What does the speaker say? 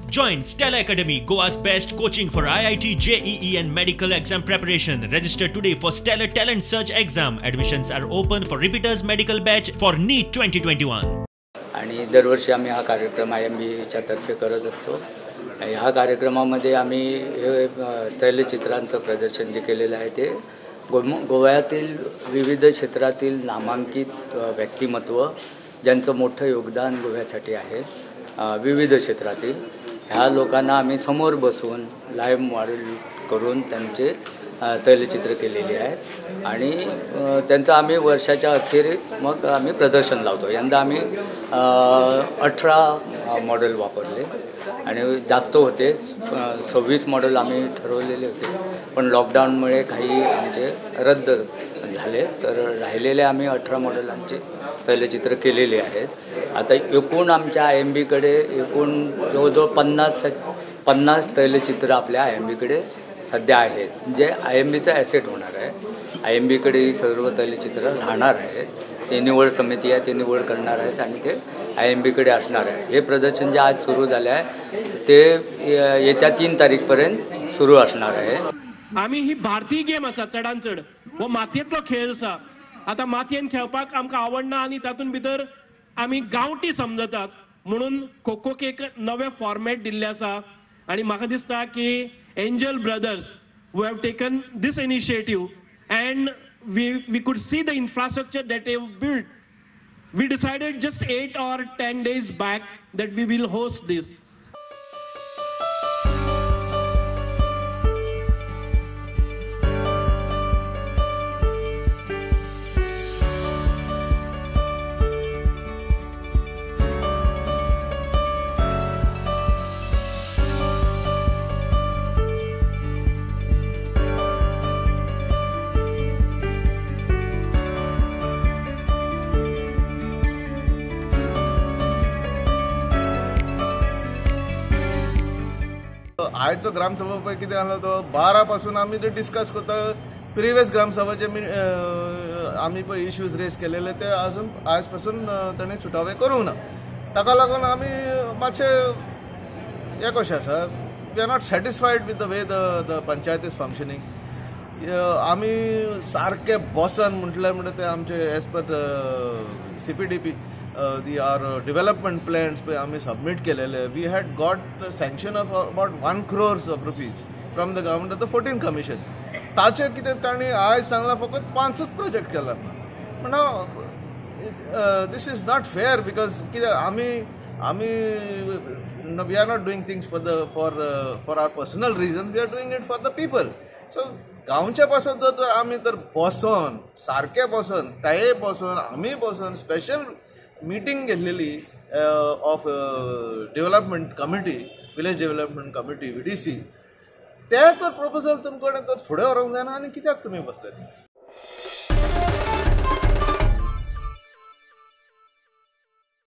Join Stella Academy, Goa's best coaching for IIT, JEE and medical exam preparation. Register today for Stellar Talent Search exam. Admissions are open for repeaters medical batch for NEET 2021. आणि दरवर्षी आम्ही हा कार्यक्रम IMBच्या तर्फे करत असतो. ह्या कार्यक्रमामध्ये आम्ही हे तैलचित्रांचं प्रदर्शन जे केलेलं आहे ते गोव्यातील विविध क्षेत्रातील नामांकित व्यक्तिमत्व ज्यांचं मोठं योगदान गोव्यासाठी आहे विविध क्षेत्रातील ह्या लोकांना आम्ही समोर बसून लाईव्ह मॉडेल करून त्यांचे तैलचित्र केलेली आहेत आणि त्यांचं आम्ही वर्षाच्या अखेरीस मग आम्ही प्रदर्शन लावतो. यंदा आम्ही 18 मॉडेल वापरले आणि जास्त होते, 26 मॉडेल आम्ही ठरवलेले होते, पण लॉकडाऊनमुळे काही आमचे रद्द झाले, तर राहिलेले आम्ही 18 मॉडेल आमचे तैलचित्र केलेले आहेत. आता एकूण आमच्या IMBकडे एकूण जवळजवळ 50 तैलचित्र आपल्या IMBकडे सध्या आहेत, जे IMBचं ॲसेट होणार आहे. IMBकडे ही सर्व तैलचित्र राहणार आहेत. ते निवड समिती आहे, ते निवड करणार आहेत आणि ते IMBकडे असणार आहे. हे प्रदर्शन जे आज सुरू झाले आहे ते येत्या 3 तारीखपर्यंत सुरू असणार आहे. आमी ही भारतीय गेम आसा, चडान चड हो मातयेंतलो खेळ आसा. आतां मातयेन खेळपाक आमकां आवडना आनी तातूंत भितर आमी गांवठी समजतात म्हणून खो खोक एक नवें फॉर्मेट दिल्लें आसा आनी म्हाका दिसता की Angel Brothers who have taken this initiative and we could see the infrastructure that they have built. We decided just 8 or 10 days back that we will host this. आयचो ग्रामसभा पळय कितें आहलो तो 12 पासून आमी ते डिस्कस करता. प्रिवियस ग्रामसभाचे आमी पळय इश्यूज रेज केलेले ते अजून आयज पासून ताणें सुटावे करूंक ना. ताका लागून आमी मातशे हें कशें आसा, we are not satisfied with the way the panchayat is functioning. आमी सारके बसन म्हटल्यार म्हणटा ते आमचे as per CPDP the our development plans पळय आमी सबमीट केलेले. We had got sanction of about 1 crores of rupees from the government of the 14 commission. ताचे कितें तांणी आयज सांगलां फकत 5 प्रोजेक्ट केला. म्हणून this is not fair because कितें आमी आमी we are not doing things for the for for our personal reason, we are doing it for the people. So गांवच्या पासून जर आमी तर बसोन सारके बसोन ते बसोन आमी बसोन स्पेशल मिटींग घेतलेली of development committee, village development committee VDC, ते तर प्रपोजल तुमचे कडेन तर फुडें व्हरूंक जायना आनी कित्याक तुमी बसले.